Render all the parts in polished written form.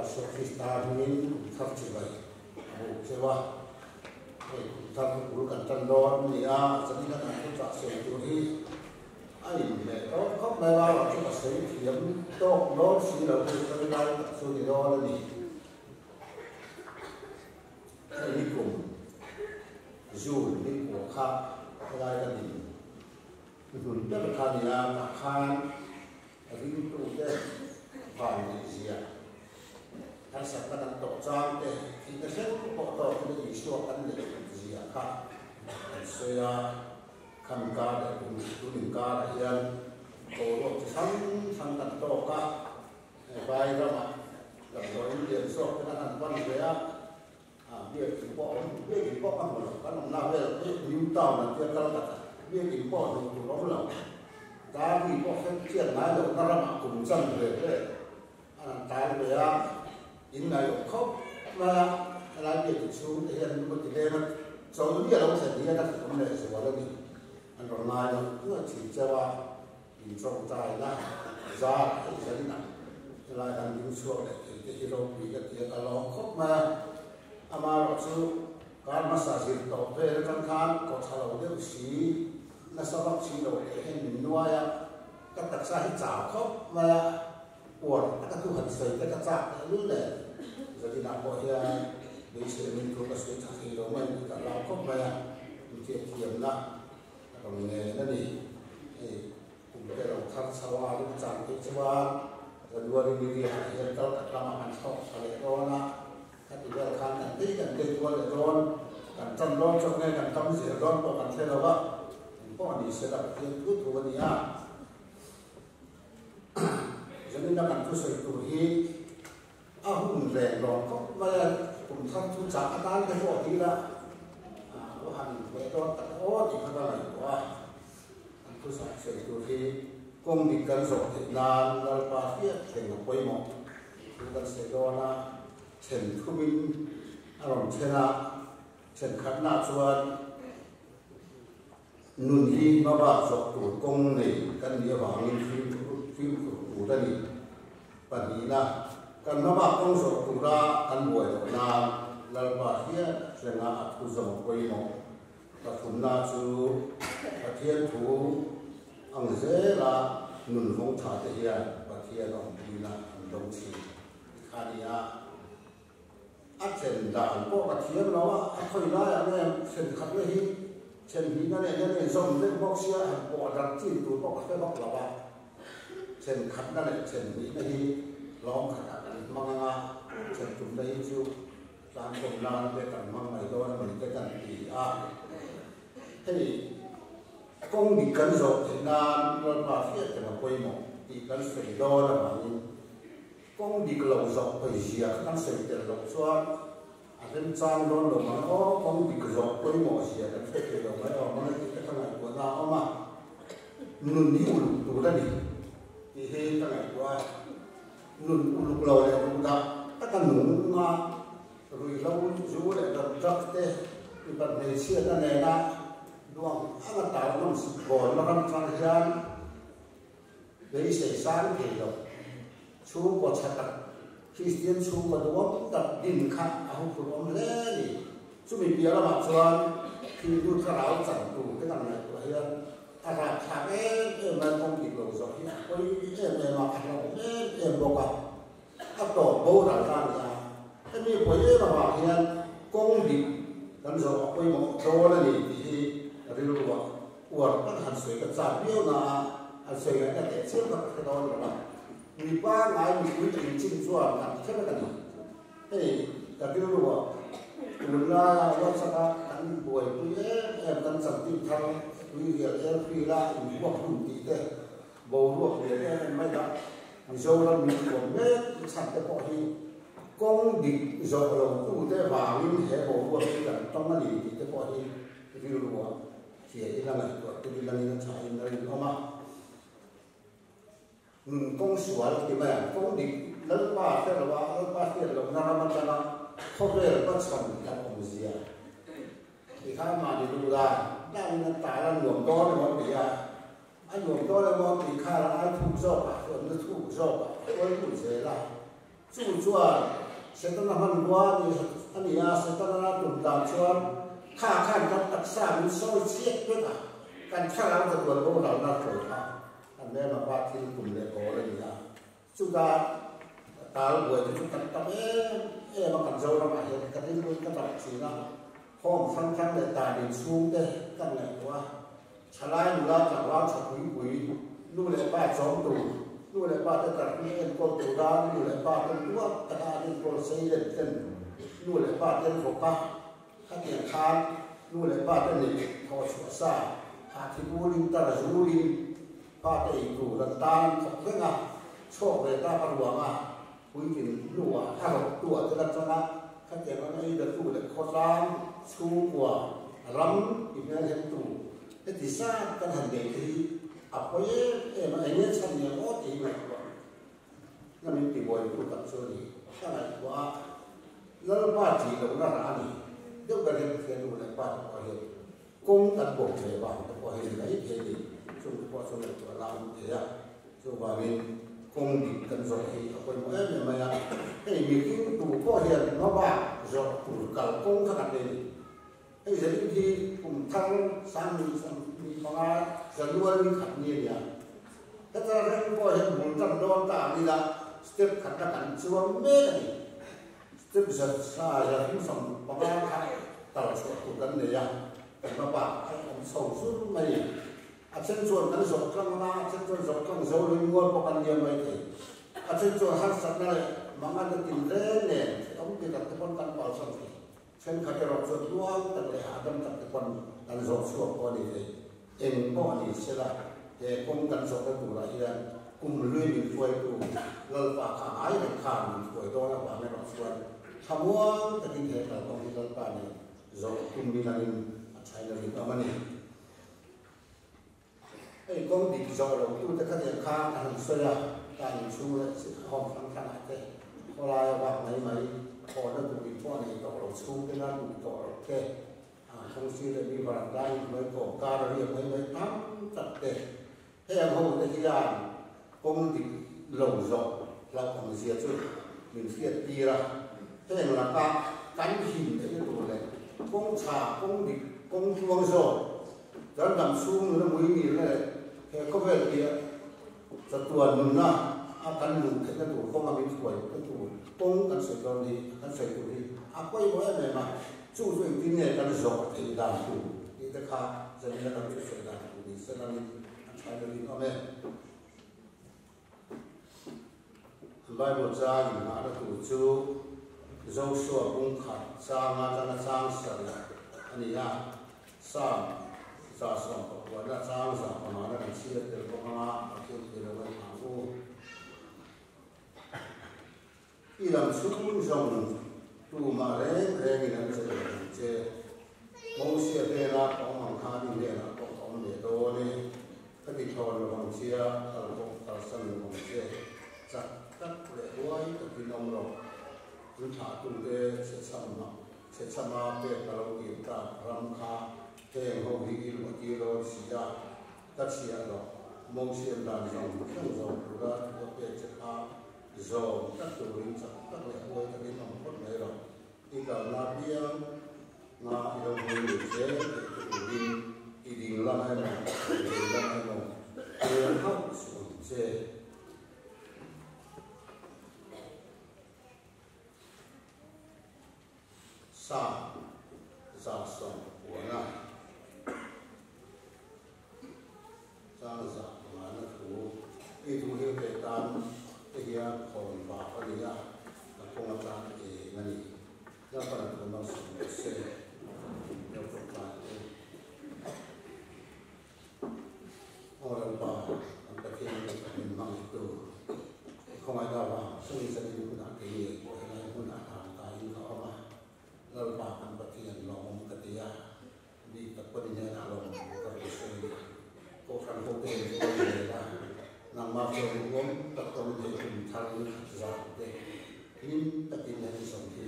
Isua Krista hmingin kum thar chibai a buk cheu a, hei kum thar bul kan tan dawn a ni a, zanin a kan thuchah sawi tur hi a inhmeh tawk khawp mai a, ruah chu ka sawi thiam tawk dawn si lo hei ka rinai tak chu ni dawn a ni. Hei hi kum June ni pawh kha helai ka din hnun ber kha a ni a, tah khan ringtute van neih zia harsatna kan tawh chang te, thihna hreng pawh tawk in Isua kan neih zia kha kan sawi a, khan kar leh kum tun inkarah hian boruak chi hrang hrang kan tawk a. Vai ramah damdawiin lian zawk te kan han pan ve a, biakin pawh a awm, biakin pawh ka hmu lo, kan awmna vel hi New Town an tia Calcutta, biakin pawh hmuh tur a awm lo, Darni pawh khen chiat ngai lohna ramah kum chan ve ve an han tal ve a, in ngaihawm khawp mai a, helai biakin chhung te hian lu ka ti leng a, chawlhni a lo thlen hian a hrehawm leh zual a ni, an rawn ngai lo nuai thin chauh a. In tawngtaina zar theih zanin ah helai kan ding chhuak leh thei te hi ropui ka ti a, ka lawm khawp mai a. Amaherawh chu kar hmasa zir tawp vel atang khan kaw tha lo deuh si, nasa vak si lo leh hian min nuai a, ka taksa hi chau khawp mai a, uar taka thu han sawi te ka chak teh lul nen zanin ah pawh hian beisei min thu ka sawi tha thei lo mai tih ka hlau khawp mai a, inthiamthiamna A rawn nen a ni. Hei kum te lo thar chho a, ring chang phei chuan January ni riah hian kal khat lamah kan thlawk tha leh dawn a, khati vel khan kan tei kan tei kual leh dawn, kan tan dawn chawk nge kan kam zel dawn pawh kan hre lo a, engpawh ni se la Pathian thu thu a ni a. Zanina kan thusawi tur hi A hun reng lawm khawp mai a, kum thar chu chah atan te pawh ti ila a han inhmeh dawn tak aw tih kha ka ngaihtuah a, an thusak sawi tur hi kawng dik kan zawh theih nan Lalpa hriat thleng a pawimawh thu kan sawi dawn a, then thumin a rawn then a, thenkhatna chuan nun hi hmabak zawh tur kawng nei kan nih avangin fimkhur tur a ni. Pahnihna, kan hmabak kawng zawh tura kan buai loh nan Lalpa hriat renga a thu zawm a pawimawh. Pathumna chu Pathian thu ang zela nun vawng tha te hian Pathian awmpuina an dawng thin kha a ni a. A then dan pawh ka thiam lo a, a khawi laiah nge then khatna hi then hnihna nen hian a inzawm vek bawk sia, han pawh darh chin tur pawh ka hre vak lo a. Then khatna leh then hnihna hi lawng khatah kan hmang ang a, then tumna hi chu tlangkawm nan te kan hmang mai dawn a ni te kan ti a. Hei kawng dik kan zawh theih nan Lalpa hriat reng a pawimawh tih kan sawi dawn avangin, Kawng dik lo zawh pawizia kha kan sawi tel loh chuan a remchang dawn lo mang aw, kawng dik zawh pawimawh zia kan hre thei lo mai awm ang tih te ka ngaihtuahna a awm a, nun hi uluk tur a ni tih hi ka ngaihtuah a, nun uluk lo leh duh dah taka nung a ruihhlo zu leh drug te mipat hmeichhiatna nena duang anga tar nawm bawnna ram chang hian Beisei sang thei lo. Chhungkaw tha tak, Kristian chhungkaw duhawm tak din kha a huphurh awm hle a ni. Chumi piah lamah chuan Hindu thlarau chan tur te kan ngaihtuah hian a rapthlak em em mai, kawng dik lo zawh hi a pawi em em a, a hlauhawm em em bawk a, a tawp boral ta a ni a. Hemi pawi em avang hian kawng dik kan zawh a pawimawh dawn a ni tih hi rilruah Uar tak han sawi ka chak viau na a, an sawi ngaihna teh chiam kha ka hre dawn lo a. Mipa ngai mipui tling chin chuan kan hre vek a ni. Hei ka rilru ah tunlaia WhatsApp a kan buaipui em em kan chanchin thar tuirial airfield a inbuak hun tih te boruak lian em em mai dah Mizoram min huam mek chhan te pawh hi kawng dik zawh lo tu te vangin he boruak hi kan tawng a ni tih te pawh hi rilru ah Hria ila ngaihtuah tur ila ngin a tha in a rinawm a. Nun kawng sual ti mai ang, kawng dik Lalpa hre lo a, Lalpa hriat lohna ram atanga khawvel hmachhawn hlauh awmzia ti kha mahni duh dan danin a tal a nuam dawn emaw a ti a, a nuam dawn emaw tih kha a ai thuk zawkah, hriatna thuk zawkah a hruai lut zel a. Chu chuan Setana hmanrua a ni a, Setana tum dan chuan kha khan kan taksa min sawi chhiat vek a, kan thlarau chatuan boralna hruai kha kan hmelma pa thil tum leh kawl a ni a. Chutah tal buai te chu kan tam em em a, kan Zoramah hian ka rilru in ka dap thin a, home hrang hrang leh tan inchhung te kan ngaihtuah a, thalai nula tlangval tha pui pui, nu leh pa chawm tur, nu leh pa te tarhni enkawl tura nu leh pa ten duat taka an enkawl sei len ten nu leh pa ten vawk a, khatiang khan nu leh pa te nih thawhchhuah sa hahthi bulin tar zulin Fate ei tur an tan an thawk reng a, chhuak ve tak a ruang a, puitling hnuah a rawk tu ah te la tang a, khatiang ang ei datu leh khawtlang, chhungkua, ram i hmel hem tu heti zat kan han nei te hi a pawi em em a, eng nge chhan ni ang aw tih hi ngaihtuah na min ti buai tu tak chu a ni. Ka ngaihtuah a, Lalpa tih lohna rah a ni deuh ber hian Pathian nu leh pa te pawh hian Kawng kan bawk ve vang te pawh hei mai thei ni, chung te pawh chu ngaihtuah la awm thei a, chuvangin kawng dik kan zawh hi a pawimawh em em mai a, hei mihring tu pawh hian hmabak zawh tur kal kawng kha kan nei ni. Hei zanin hi kum thar 2025 January ni khat ni a ni a, heta reng pawh hian bul tan dawn ta ang ila step khatna kan chuang mek a ni. Step zat sa 350 kha tal chhuah tur kan nei a, kan hma bak a awm chho zur mai. A then chuan kan zawh tlang a, a then chuan zawh tlang zo lui mual pawh kan liam mai thei. A then chuan harsatna leh mangan a tin reng nen hrehawm ti tak te pawn kan palsan thei. Thenkhat erawh chuan tluang tak leh hahdam tak te pawn kan zawh chhuak pawh a ni thei. Eng pawh a ni sela, he kawng kan zawhna turah hian kum hlui min hruaitu Lalpa kha ngai reng khan min hruai dawn avang erawh chuan thlamuang takin he kalkawng hi Lalpa nen zawh tum milangin a thain a rinawm a ni. Hei kawng dik zawh lo tute khatiang kha a han sawi a, tan inchhung leh home hrang hrangah te khawlai a vak mai mai, thawhna tur in pawh nei tawh lo, chhungte la duh tawh loh te, Kawngsi leh mi varanda in hnuai kawm kar a riak mai mai tam tak te, heng ho te hian kawng dik lo zawh hlauh awm zia chu min hriat tir a, heng laka kan him theihna tur leh kawng tha, kawng dik, kawng tluang zawk, kan dam chhung nuna mui ngilna leh he khawvel piah chatuan nunna a kan luh theihna tur kawnga min hruai na tur kawng kan sawi dawn hi, kan sawi tur hi a pawimawh em em a. Chu chu engtin nge kan zawh theih dan tur tih te kha zanina kan chu sawi dan tur ni se langin an thlai lo in awm e. Bible chang inngahna tur chu Joshua bung khat changa tanga chang sarih a ni a, Psalm 119 chang 5 na kan chhiar tel bawk anga Pathian thei lo ngaihthla ang u. I lam chhung zawng tumah reng rengin an che lo ang che. Mosia hnena ka awm ang khan i hnenah pawh ka awm ve dawn e. Ka ti thlawn lo ang che a, kal pawh ka kalsan lo ang che. Chak tak leh huai takin awm rawh. An thlahtute chhechhama pek ka lo tir tak ram kha heng ho hi i luah tir dawn si a, ka chhiah rawh. Mosian dan zawng zawng zawng tura thu a pek che kha Zawm tak turin chak tak leh huai takin awm phawt mai rawh. I kalna apiang nga i lo hmui lui zel theih te turin i ding lam emaw, i vei lam emaw peng hauh suh ang che. Sa 119 chang 5 na thu i thu hi pe tan te hian khawn vak a ni a, a kawng atan eng a ni. Lalpan a thu malsawm rawh se. Lo tawngtai ang u. Aw Lalpa, kan Pathian leh kan min hmangaihtu, i khawngaihna avang sawi zanin hunah kei ngei pawh helai hmunah hlan taiin ka awm a, Lalpa kan Pathian lawmawm ka ti a, bik tak pawhin i hnenah lawmawm ka rawn sawi a ni. Kohhran hote in kawi zel a, nangmah chuan uam tak tawngin hei kum thar in khat zan te hlim takin heti zawng hi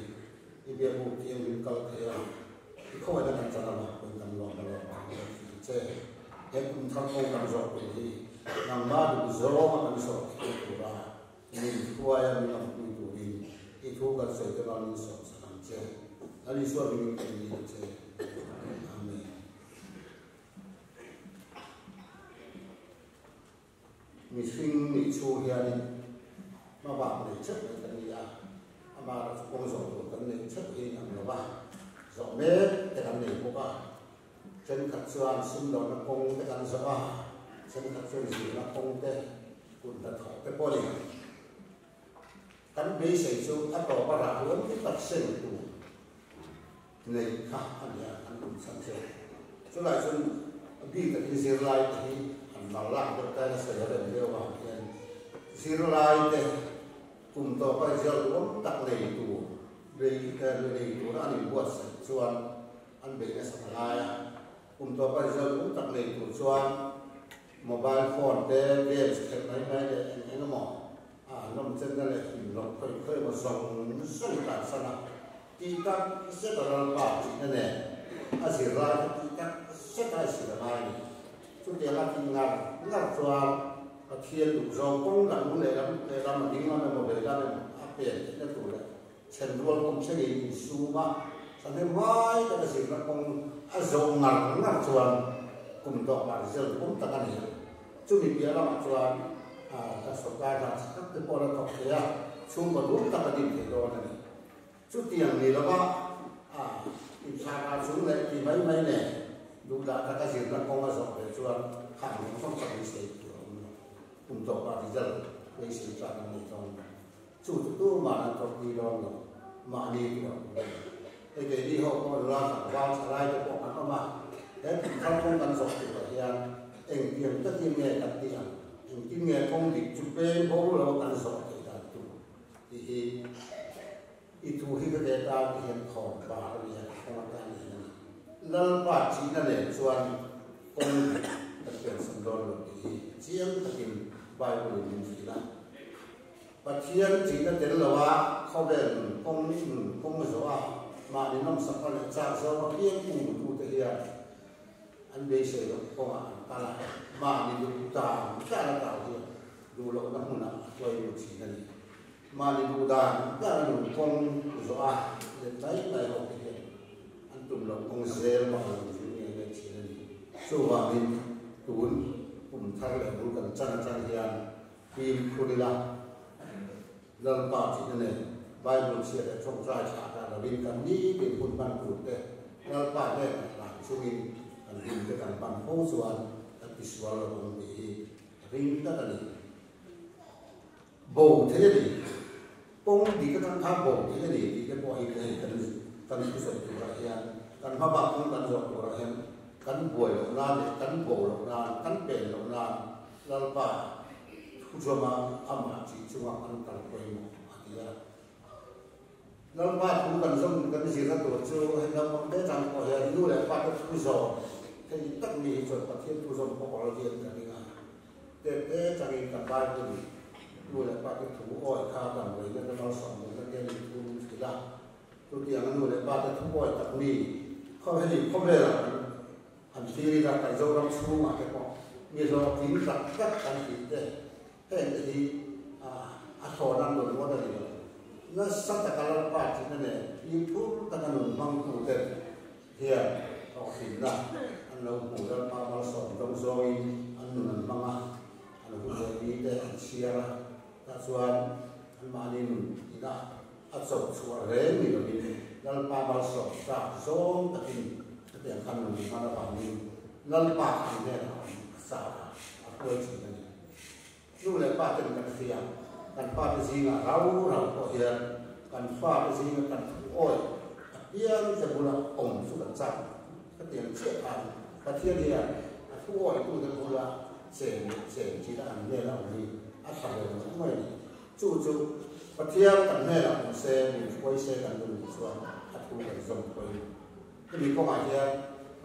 i biakbuk thianghlim kal thei a, I khawngaihna kan chan avang pawhin kan lawm a lawm ang a ti che. He kum thar ko kan zawh tur hi nangmah duh zawnga kan zawh theih tura min hruaia min awmpui turin. sawi te mal min sawm sak ang che. Lal Isua hmingin ka dil ang che. Amen. Mihring nih chhung hianin hmabak nei theuh mai kan ni a, amah erawh chu kawng zawh tur kan neih theuh hi in ang lo va, zawh mek te kan nei bawk a, thenkhat chuan sumdawnna kawng te kan zawh a, thenkhat chuan zirna kawng te, kut hnathawh te pawh a ni. Kan beisei chu a tawpa rah luam tak seng tur neih kha a ni a, an tum chhan chu. Chulai chuan a bik takin zirlai te hi an mal lak deuh ta in a sawi a rem deuh avang hian zirlai te kum tawpa result duhawm tak nei tur nei tura an inbuatsaih chuan an beih nasa ta ngai a. Kum tawpa result duhawm tak nei tur chuan mobile phone te games khelh mai mai leh eng eng emaw a nawm chenna leh hlim loh khawi khawi emaw zawng zawng tlansan a. Tih tak zet a lalpa tihna nen a zir lai kha tih tak zet a zir a ngai a ni. Chutianga tih ngar ngar chuan Pathian duh zawng kawng dang lehlam lehlam a ding lam emaw veilam emaw a pen theihna tur leh chhenrual kawng thlengin insum a, thahnem ngai taka zirna kawng a zawh ngar ngar chuan kum tawkah result awm tak a ni a. Chumi piah lamah chuan ka sorkar hna chak tak te pawh a la thawk thei a, chhungkaw duam tak a din thei dawn a ni. Chutiang ni lova a inthlahdah chung leh ti mai mai nen duhdah taka zirna kawng a zawh ve chuan khang zawng zawng kha beisei tur a awm lo. Kum tawpah result beisei tlak an nei dawn lo. Chu chu tumah an tawrhpui dawn lo. Mahni tur a awm lo. Hei keini ho pawh nula tlangval thalai te pawh kan awm a, he kum thar kawng kan zawh turah hian engtiang takin nge kan tih ang, engtin nge kawng dik chu peng bo lo kan zawh theih dan tur tih hi i thu hi ka ke tan hian khawn bar a ni a, kawng atan hian a ni. Lalpa thihna nen chuan kawng dik kan pensan dawn lo tih hi chiang takin Bible in min hrilh a. Pathian thihna tel loa khawvel nun kawng nun kawng zawh a, mahni nawmsakna leh chak zawng a piang ungtute hian an beisei loh kawngah an kal a, mahni duh dan dan a tau hian duh lohna hmunah a hruai lut thin a ni. Mahni duh dan dan a nun kawng zawh a let mai mai ho te hian an tum loh kawng zel bak a lo zir nge nge thin a ni. Chuvangin tun kum thar leh bul kan chan atang hian fimkhur ila Lalpa tihna nen Bible chhia leh tawngtai thlah dah lovin kan nitin hun hman tur te Lalpa hnenah hlan chungin kan hun te kan hman fo chuan kan tisual lo ang tih hi Ring tak a ni. Bo thei a ni. Kawng dik atang kha bo thei a ni tih te pawh hi hei kan kan thusawi turah hian kan hmabak kawng kan zawh turah hian kan buai loh nan leh kan bo loh nan kan pen loh nan Lalpa thuzawma amah chih chunga kan kal pawimawh a ti a. Lalpa thu kan zawm kan zirna tur chu hei naupang te chang pawh hian nu leh pa te thu zawm thei tak mi hi chuan Pathian thu zawm pawh awl hian ka ring a. Tet te changin kan Bible in nu leh pa te thu awi kha damdawiina te malsawmna te nen thu min hrilh a. Chutianga nu leh pa te thu awi tak mi hei khawvelah kan han thlir ila kan Zoram chhungah te pawh mi hlawhtling tak tak kan tih te Heng te hi a thlawn an rawn ngawt a ni lo. Nasa taka Lalpa thihna nen fimkhur taka nun hmangtu te hian hlawhtlinna an lo hmu. Lalpa malsawm dawng zawngin an nun an hmang a, an hun leh ni te an chhiar a, tah chuan anmahni nun inah a chawp chhuah reng ni lovin Lalpa malsawm tlak zawng takin hetiang khan nun hman avangin Lalpa khan hnenah awm a chak a, a hruai thin a ni. Nu leh pa ten kan hria, kan pa te zingah rau rau pawh hian kan fa te zinga kan thu awi a piang te bula awm chu kan chak hetiang chiah khan Pathian hian a thu awi tu te bula chen leh chen tih a an hnena awm hi a tha hle mai mai a ni. Chu chu Pathian kan hnenah awm se, min hruai se kan nun chuan a thu kan zawm pawhin Hemi kawngah hian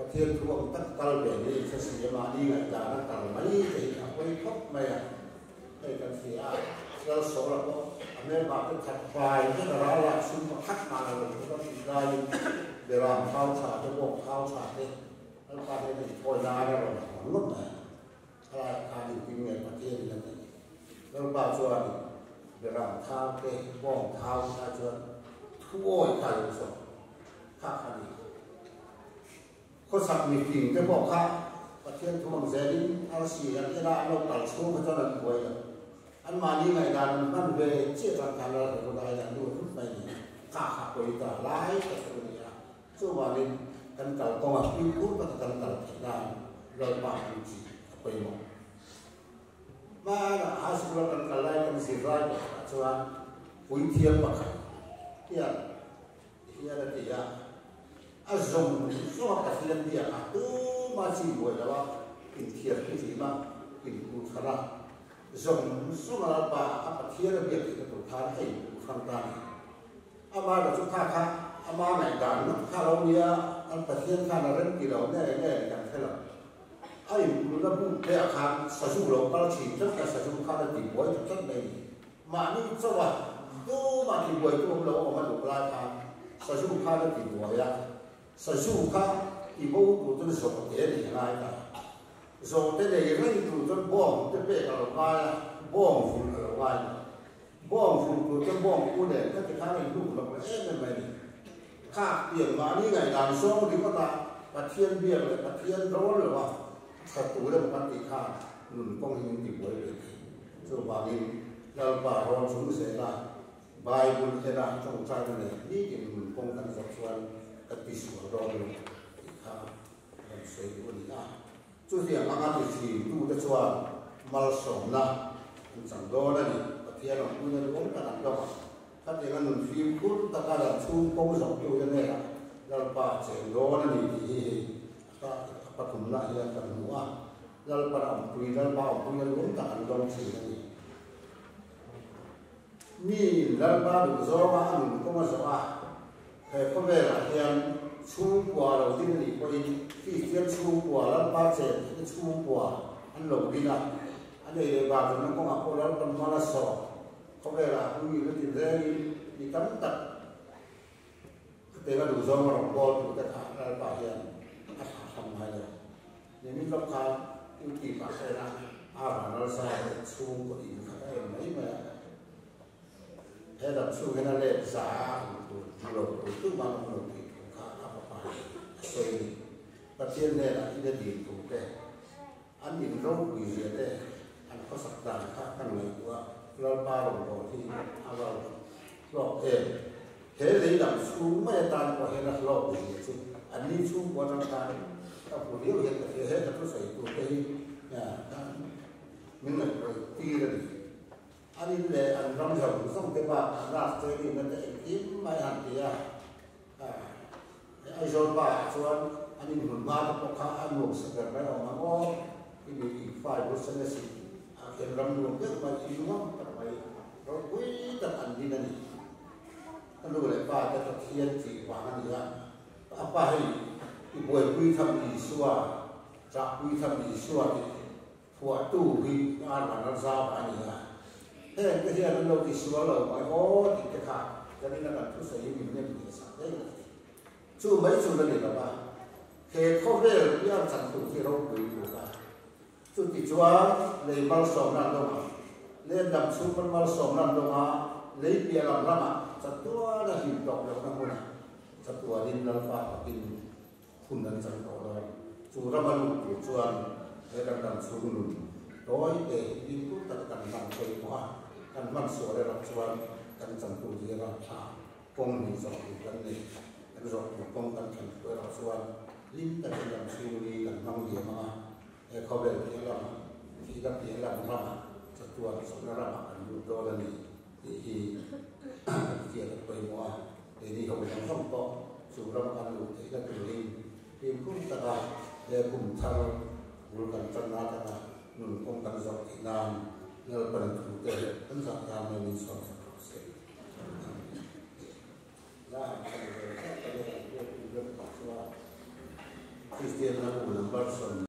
Pathian thu ang tak kal ve ni in hre si a, mahni ngaihdan a kal mai te hi a pawi khawp mai a. Hei kan hria a, Lal Sawla pawh a hmelma te that fai vek a ral a, sum pakhat mah la lo bawk a tih laiin Beram thau tha te, bawk thau tha te Lalpa hian inthawi nan a rawn hawn ngawt mai a. Thalai khan engtin nge Pathian in a tih? Lalpa chuan Beram thau te, bawng thau te kha chuan. Thu awi kha lo zawk kha kha ni. Khawsak mifing te pawh kha Pathian thu ang zelin arsi an en a, an lo kal chhung kha chuan an buai lo. Anmahni ngaihdan an hman ve chiah chuan khan ral he hunah hian an lut rut mai ni. Kha kha pawi ta lai tak chu a ni a. Chuvangin kan kal kawngah fimkhur taka kan kal theih nan Lalpa kan tih a pawimawh. Hmanah high school a kan kal lai kan zirlai pakhatah chuan puithiam pakhat hian hian a ti a, a zawng zawng a Pathian biak a, tuma chi buai lo a, inthiar thihlim a, inkulh thar a, zawng zawng a Lalpa a Pathian a biak theihna tur khan a inkulh hrang ta a ni. Amah chu kha kha ama ngaihdan ngawt kha lo nia, an Pathian khan a rem ti lo nge nge ni kan hre lo. A inkulhna buk te ah khan sazu lo kal thin tlat a, sazu khan a ti buai ta tlat mai ni. Mahni chauh a, tumah ti buai tu awm lo a awm a duh lai khan sazu khan a ti buai a, sazu kha ti bo tur chuan zawhte a nih a ngai ta. Zawhte nei reng tur chuan bawng te pek a lo ngai a, bawng vulh a lo ngai ta. Bawng vulh tur chuan bawng pu nen kha ti khan a inluk hlawk leh em em mai a ni. Khak pian mahni ngaihdan zawng ringawt a Pathian biak leh Pathian rawl lo a tha tur emaw kan tih khan nun kawng hi min ti buai ve thei. Chuvangin Lalpa rawn chung zela Bible ena tawngtaina nen nitin nun kawng kan zawh chuan ka ti sual dawn lo tih kha rawn sawi duh a ni a. Chutiang anga ti thin tute chuan malsawmna an chang dawn a ni. Pathian ang puina duhawm tak an dawng a. Khatianga nun fimkhur taka lam chhung kawng zawhtute hnenah Lalpa a cheng dawn a ni tih hi hei a pathumna hian kan hmu a. Lalpan awmpui, Lalpa awmpuina duhawm tak an dawng thin a ni. Miin Lalpa duh zawnga a nun kawng a zawh a, he khawvelah hian chhungkua a lo din a nih pawhin Kristian chhungkua, Lalpa chen theihna chhungkua an lo din a, a nei leh bak zawhna kawngah pawh Lalpan hma la sawm khawvelah hmui na tin rengin mi tam tak khatianga duh zawnga rawn bawl tute kha Lalpa hian a thlah hram ngai lo. Nimin lawk khan UTIP ah hian a Arvan Ralsa leh chhungkaw in khat a en mai mai a, he dam chhung hian a let za a hmuh tur hmu lo tur tumah an awm lo tih thu kha a fapa in a sawi a ni. Pathian hnenah in a dil tur te, an in ropui zia te, an khawsak dan kha kan ngaihtuah Lalpa rawn bawl hi a va hlawk em? He lei dang chhung mai atan pawh hian a hlawk zia chu an ni chhungkua atang khan ka hmu riau hian ka hria. He ka thusawi tur te hi min ngaihtuah tir a ni. An in leh an ram zawng zawng te bak an ras te rinna te engkim mai han ti a. Aizawl pa ah chuan an inhmun hma te pawh kha a nuam sa ber mai awm ang aw. I mi in fai bul sen a si ah khian ram nuam deuh mai in nuam tak mai ropui tak an din a ni. Ka nu leh pa te Pathian tih vang a ni a, a pa hei i buaipui tham Isua, ṭahpui tham Isua tih phuahtu hi ar van ral zau a ni a. Heng te hian an lo ti sual lo mai aw tih te kha kan ina kan thusawi hi min nem leh sak daih a ti. Chu mai chu la ni lo va, he khawvel pian changtu hi ropui tuk a. Chuti chuan lei malsawmna an dawng a, len dam chhung pawn malsawmna an dawng a, lei piah lam ramah chatuan a hlim tawk lohna hmunah chatuanin Lalpa takin hun an chang tawh dawn. Chu rama lut tur chuan he kan dam chhung nun tawi te hi fimkhur taka kan hman pawimawh a, kan hman sual erawh chuan kan chantu hi ram tha kawng hnih zawh tur kan nei. Kan zawh tur kawng kan thlan thu erawh chuan hlim takin dam chhung ni kan hmang diam ang a, he khawvel piah lamah, thihna piah lam ramah, chatuan chawlhna ramah kan lut dawn a ni tih hi kan fiah a pawimawh a. Keini ho zawng zawng pawh chu rama kan luh theihna turin fimkhur taka he kum thar bul kan tanna atanga nun kawng kan zawh theih nan Lalpan thute kan zah tan mai min sawn sak rawh se. Kristian lam u number sawm.